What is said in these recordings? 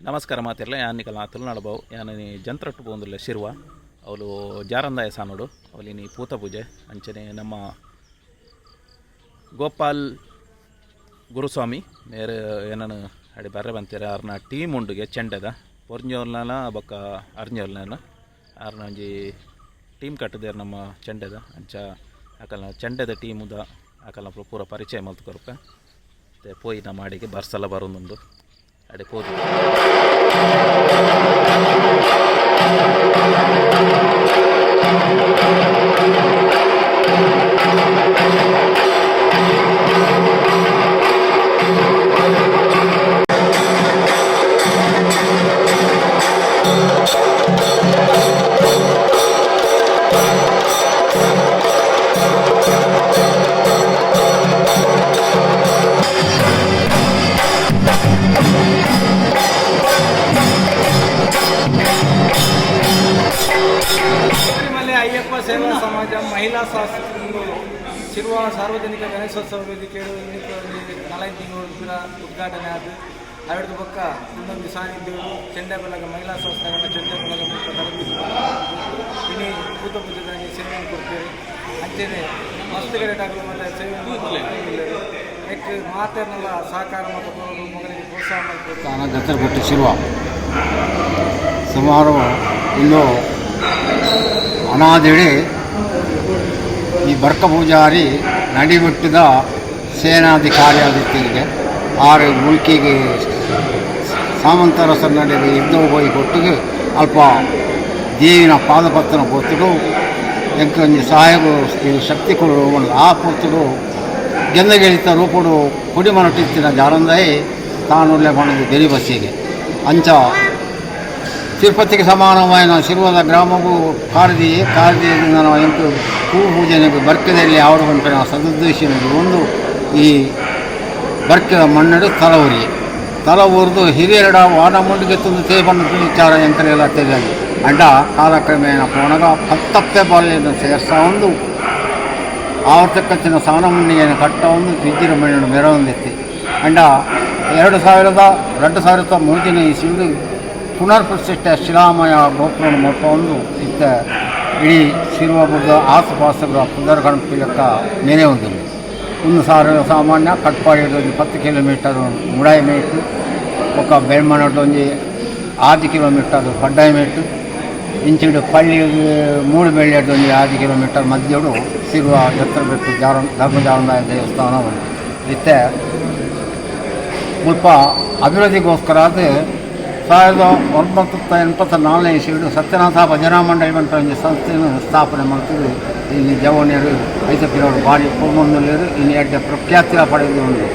ನಮಸ್ಕಾರ ಮಾತಿರ್ಲ ಯಾನ್ ನಿಕಲ್ನ ತುಳುನಾಡ ಬಾವು ಯಾನ್ ಜಂತ್ರಟ್ಟು ಪೋವೊಂದುಲ್ಲೆ ಶಿರ್ವ ಅವ್ಲು ಜಾರಂದಾಯ ಸಾನೋಡು ಅವಲಿನಿ ಪೂತ ಪೂಜೆ ಅಂಚನೆ ನಮ್ಮ ಗೋಪಾಲ್ ಗುರುಸ್ವಾಮಿ ಮೇರ್ ಏನನು ಅಡೆ ಬರ್ರೆ ಬಂತೀರ ಆರ್ನ ಟೀಮ್ ಉಂಡುಗೆ ಚೆಂಡೆದ ಪೊರ್ಂಜೋಲ್ನಲ ಬೊಕ್ಕ ಅರ್ಂಜೋಲ್ನಲ ಆರ್ನ ಒಂಜಿ ಟೀಮ್ ಕಟ್ಟುದೇರ್ ನಮ್ಮ ಚೆಂಡೆದ ಅಂಚ ಅಕಲ್ನ ಚೆಂಡೆದ ಟೀಮುದ ಅಕಲ್ನ ಪೂರ ಪರಿಚಯ ಮಲ್ತ್ ಕೊರ್ಪೆ ಮತ್ತೆ ಪೋಯಿನ ಮಾಡಿಗೆ ಬರ್ಸಲ ಬರೋದುಂಡು ಅಡೆ ಪೋದು. ಶಬರಿಮಲೆ ಅಯ್ಯಪ್ಪ ಸೇವಾ ಸಮಾಜ ಮಹಿಳಾ ಶಾಸ್ತ್ರ ಶಿರ್ವ ಸಾರ್ವಜನಿಕ ಗಣೇಶೋತ್ಸವ ವೇದಿಕೆ ನಾಲ್ಕು ತಿಂಗಳು ಕೂಡ ಉದ್ಘಾಟನೆ ಆದ ಅವೆಡ್ದು ಬೊಕ್ಕ ಇನ್ನೊಂದು ಸಾನ್ನಿಧ್ಯಗಳು ಚೆಂಡೆ ಬಳಗ ಮಹಿಳಾ ಶಾಸ್ತ್ರಗಳ ಚೆಂಡೆ ಬಳಗ ಮುಲ್ಪ ತರಬೇತಿ ಇನಿ ಪೂತ ಪೂಜೆದಾಗಿ ಸೇವೆಯನ್ನು ಕೊಡ್ತೇವೆ. ಅಂಚೆನೆ ಮಸ್ತ್ ಗಡೆಟಾಗಲು ಮತ್ತು ಸೇವೆ ನೆಕ್ ಮಾತೆರ್ನೆಲ್ಲ ಸಹಕಾರ ಮತ್ತು ಕೊಡೋದು ಮಗಳಿಗೆ ಪ್ರೋತ್ಸಾಹ ಮಾಡ್ತಾರೆ. ಸ್ಥಾನ ಜತ್ರಪಟ್ಟು ಶಿರ್ವ ಸುಮಾರು ಇಂದು ಅನಾದಿಡಿ ಈ ಬರ್ಕ ಪೂಜಾರಿ ನಡಿಬಿಟ್ಟಿದ ಸೇನಾಧಿಕಾರಿಯಾದಿತ್ತಿಗೆ ಆರು ಮುಲ್ಕಿಗೆ ಸಾಮಂತರ ನಡೆಗೆ ಯುದ್ಧ ಹೋಗಿ ಕೊಟ್ಟಿಗೆ ಅಲ್ಪ ದೇವಿನ ಪಾದಪತ್ತನ ಪೊತ್ತುಡು ಎಂಕ್ ಒಂಜಿ ಸಹಾಯకు ಈ ಶಕ್ತಿ ಕೊಡು ಆ ಪೊತ್ತುಡು ಗೆಂದಗೆಳಿತ ರೂಪುಡು ಕೊಡಿಮನಟಿತ್ತಿನ ಜಾರಂದಾಯಿ ತಾನುಳ್ಳೆ ಪಣದು ಬೆರಿ ಬಸ್ಸಿಗೆ ಅಂಚ ತಿರುಪತಿಗೆ ಸಮಾನವಾದ ಶಿರ್ವದ ಗ್ರಾಮವು ಕಾರದಿ ಕಾರದಿ ನಾನು ಎಂಟು ಹೂ ಪೂಜೆಗೆ ಬರ್ಕದಲ್ಲಿ ಆವಡು ಗಂಟೆ ಸದುದ್ದೇಶ ಒಂದು ಈ ಬರ್ಕೆದ ಮಣ್ಣಡು ತಲವುರಿ ತಲ ಊರ್ದು ಹಿರಿಯರಡ ವಾನ ಮುಂಡಿಗೆ ತಂದು ತೇಪನ್ನು ವಿಚಾರ ಎಂಕಲೆಲ್ಲ ತಿಳಿಯಲಿ ಅಂಡ ಕಾಲಕ್ರಮೇಣ ಪೋಣಗ ಪತ್ತಪ್ಪೆ ಬಾಲಿಯನ್ನು ಸೇರ್ಸ ಒಂದು ಆವರ್ತಕ್ಕಂಚಿನ ಸಾನ ಮುಂಡಿಗೆಯನ್ನು ಕಟ್ಟ ಒಂದು ಬಿಜ್ಜಿರ ಮಣ್ಣು ಮೆರವೊಂದಿತ್ತು. ಅಂಡ 2003ನೇ ಇಸ್ವಿಡು ಪುನರ್ ಪ್ರತಿಷ್ಠೆ ಶಿಲಾಮಯ ಗೋಪುರ ಮೊತ್ತ ಒಂದು ಇತ್ತ ಇಡೀ ಶಿರ್ವ ಬುದ್ಧ ಆಸುಪಾಸುಗಳ ಪುದರ್ ಗಣಪತಿ ನೆನೆ ಹೊಂದಿಲ್ಲ. ಒಂದು ಸಾವಿರ ಸಾಮಾನ್ಯ ಕಟ್ಪಾಡಿ ಒಂದು 10 ಕಿಲೋಮೀಟರ್ ಮುಡಾಯಿ ಮೇಟು ఒక ಬೆಳ್ಮನಟ್ಟು ಒಂಜಿ 6 ಕಿಲೋಮೀಟರ್ ಪಡ್ಡಾಯಿ ಮೇಟು ಇಂಚಿಡು ಪಳ್ಳಿ ಮೂಡು ಬೆಳ್ಳಿ ಒಂಜಿ 6 ಕಿಲೋಮೀಟರ್ ಮಧ್ಯಡು ಸಿರುವ ಜತ್ರಬೆಟ್ಟು ಜಾರ ಧರ್ಮಜಾರಂದಾಯ ದೇವಸ್ಥಾನ ಉಂಟು. ಇತ್ತೆ ಮುಲ್ಪ ಅಭಿವೃದ್ಧಿಗೋಸ್ಕರ ಅದು 1984ನೇ ಇಸ್ವಿಡು ಸತ್ಯನಾಥ ಭಜನಾ ಮಂಡಳಿ ಅಂತ ಒಂಜಿ ಸಂಸ್ಥೆಯನ್ನು ಸ್ಥಾಪನೆ ಮಾಡ್ತಿದ್ದು. ಇಲ್ಲಿ ಜವನಿಯರು ಐತಪಿರವರು ಭಾರಿ ಪೂರ್ಣಂದುಲ್ಲೆರ್. ಇನ್ನು ಎಡ್ಡೆ ಪ್ರಖ್ಯಾತಿಲ ಪಡೆದು ಉಂಡು.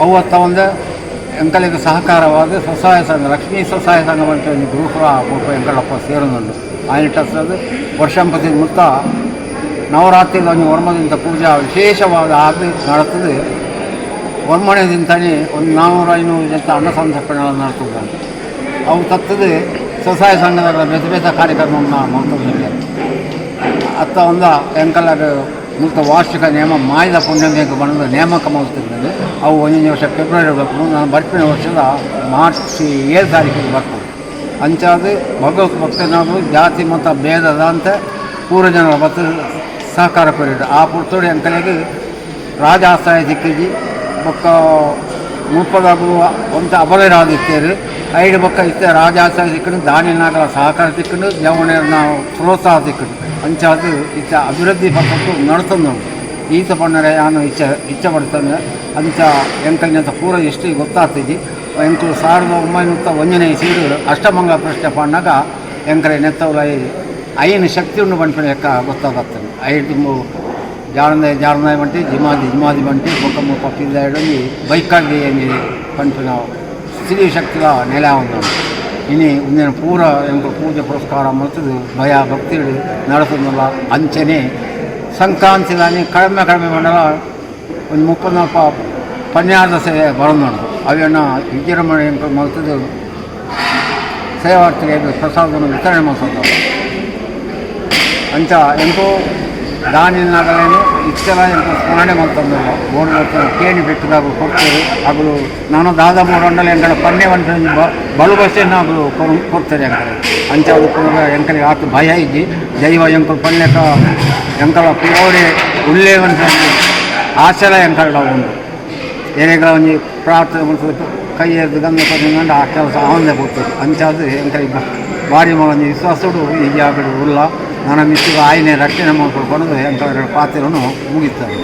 ಅವು ಒಂದು ಎಂಕಲೆಗ್ ಸಹಕಾರವಾದ ಸ್ವಸಹಾಯ ಸಂಘ ಲಕ್ಷ್ಮೀ ಸ್ವಸಹಾಯ ಸಂಘ ಅಂತ ಒಂಜಿ ಗ್ರೂಪ್ ಮುಲ್ಪ ಎಂಕಲಪ್ಪ ಸೇರೊಂದುಂಡು. ಆಯ್ನಿಟ್ ವರ್ಷಂಪತಿ ಮುತ್ತ ನವರಾತ್ರಿದ ಒಂಜಿ ಒರ್ಮದಿಂತ ಪೂಜಾ ವಿಶೇಷವಾದ ಆದ್ ನಡತದೆ. ಒರ್ಮನೆ ದಿಂತಾನೆ ಒಂದು 400-500 ಜನ ಅನ್ನ ಸಂತರ್ಪಣೆ ನಡ್ತದೆ. ಅವು ತತ್ತದೆ ಸ್ವಸಹಾಯ ಸಂಘದ ಬೇತೆ ಬೇತೆ ಕಾರ್ಯಕ್ರಮವನ್ನು ಮಲ್ತೊಂದುಲ್ಲೆರ್. ಅತ್ತ ಒಂದ ಎಂಕಲಾಗ ಮುಲ್ತ ವಾರ್ಷಿಕ ನೇಮ ಮಾಯದ ಪುಣ್ಯಮೇಗ ಬಂದು ನೇಮಕ ಮಲ್ತಿದ್ದೇವೆ. ಅವು ಒಂದೊಂದು ವರ್ಷ ಫೆಬ್ರವರಿ ಬರ್ಪುಂಡು, ನಾನು ಬರ್ಪಿನ ವರ್ಷದ ಮಾರ್ಚ್ 7 ತಾರೀಕಿಗೆ ಬರ್ಪುಂಡು. ಅಂಚಾದ ಭಗವತ್ ಭಕ್ತನಾದ್ರು ಜಾತಿ ಮತ ಭೇದದಂತೆ ಪೂರ ಜನರ ಬತ್ತು ಸಹಕಾರ ಕೊರಿಯಡು. ಆ ಪುರ್ತೋಡಿ ಎಂಕಲೆಗ್ ರಾಜಾಶ್ರಯ ಸಿಕ್ಕಿಜಿ. ಬೊಕ್ಕ ಮುಪ್ಪದಾಗು ಒಂತ ಅಬಲರಾದಿತ್ತೇರು ಐಡು ಬೊಕ್ಕ ಇತ್ತೆ ರಾಜಾಶ್ರಯ ಸಿಕ್ಕಂಡು ದಾನಿನಾಗಲ ಸಹಕಾರ ತಿಕ್ಕಂಡು ಜವಣೆಯರ್ನ ಪ್ರೋತ್ಸಾಹ ತಿಕ್ಕಂಡು ಅಂಚಾದ್ ಇತ್ತ ಅಭಿವೃದ್ಧಿ ಪಥಕ್ಕೆ ನಡ್ತೊಂದುಂಡು. ಈತ ಪಣ್ಣರೆ ಯಾನು ಇಚ್ಛೆ ಇಚ್ಛೆ ಪಡ್ತಾನೆ. ಅಂಚ ಎಂಕಲ್ನಂತ ಪೂರ ಎಷ್ಟು ಗೊತ್ತಾಗ್ತಿದ್ದಿ. ಎಂಕುಲು 1901ನೇ ಇಸೀಡು ಅಷ್ಟಮಂಗಳ ಪ್ರಶ್ನೆ ಪಣ್ಣಾಗ ಎಂಕಲೆ ನೆತ್ತವಲ ಐನು ಶಕ್ತಿ ಉಂಡು ಪನ್ಪಿನ ಲೆಕ್ಕ ಗೊತ್ತಾಗತ್ತದೆ. ಐದು ಜಾರಂದಾಯ ಜಾರಂದಾಯ ಬಂಟಿ ಜಿಮಾದಿ ಜಿಮಾದಿ ಬಂಟಿ ಬೊಕ್ಕ ಮುಲ್ಪ ಪಿದಾಯ್ಡ್ ಒಂಜಿ ಬೈಕಾಡಿ ಒಂಜಿ ಪನ್ಪಿನ ಸ್ತ್ರೀ ಶಕ್ತಿಲ ನೆಲೆ ಉಂಡು. ಇನಿ ಉಂದೆನ್ ಪೂರ ಎಂಕುಲು ಪೂಜೆ ಪುರಸ್ಕಾರ ಮಲ್ತುದು ಭಯ ಭಕ್ತಿಡು ನಡತೊಂದುಲ್ಲ. ಅಂಚನೆ ಸಂಕ್ರಾಂತಿದಾನಿ ಕಡಿಮೆ ಕಡಿಮೆ ಮಂಡಲ ಒಂದು ಮುಪ್ಪನಲ್ಪ ಪನ್ಯಾರದ ಸೇವೆ ಬರೊಂದುಂಡು. ಅವೆನ್ನ ವಿಜೃಂಭಣೆ ಎಂಕುಲು ಮಲ್ತುದು ಸೇವಾರ್ಥಿಗೆ ಪ್ರಸಾದವನ್ನು ವಿತರಣೆ ಮಲ್ತೊಂದು. ಅಂಚ ಎಂಕು ದಾನಿನಗಲೇನು ಇತ್ತೆಲ ಎಂಕುಲು ಸ್ಮರಣೆ ಮಲ್ತೊಂದುಲ್ಲ. ಬೋಡು ಬೊಕ್ಕ ಕೇಣಿ ಪೆಟ್ಟುದಾಗ ಕೊಡ್ತೇವೆ ಅಗುಲು. ನಾನು ದಾದ ಮೂಡೊಂಡಲ ಎಂಕಡ ಪನ್ನೆ ಒಂಜಿ ಬಲು ಬಸ್ಸನ್ನು ಅಗುಲು ಕೊಡ್ತಾರೆ ಎಂಕಲೆ. ಅಂಚ ಉಪ್ಪುನಗ ಎಂಕಲಿಗೆ ಆತ್ ಭಯ ಇಜ್ಜಿ. ದೈವ ಎಂಕುಲು ಪನ್ಲೆಕ ಎಂಕಲ ಪಿರೋಡೆ ಉಲ್ಲೇ ಒಂಜಿ ಆಸೆಲ ಎಂಕಲ್ಡ ಉಂಡು. ಏರೆಗ್ಲ ಒಂಜಿ ಪ್ರಾರ್ಥನೆ ಮಲ್ತುದು ಕೈ ಎರ್ದು ಗಂಧ ಕೊರ್ನಿಂಡ ಆ ಕೆಲಸ ಆವಂದೆ ಪೋತುಂಡು. ಅಂಚಾದ್ ಎಂಕಲಿಗೆ ಬಾರಿ ಒಂಜಿ ವಿಶ್ವಾಸಡು ಈ ಜಾಗಡ್ ಉಲ್ಲ. ನನ ಮಿತ್ತ್ ಆಯಿನೆ ರಕ್ಷಣೆ ಮಲ್ಪೊಡು ಪಂಡುದು ಎಂಕಲ ಪಾತೆರನು ಮುಗಿತಾರೆ.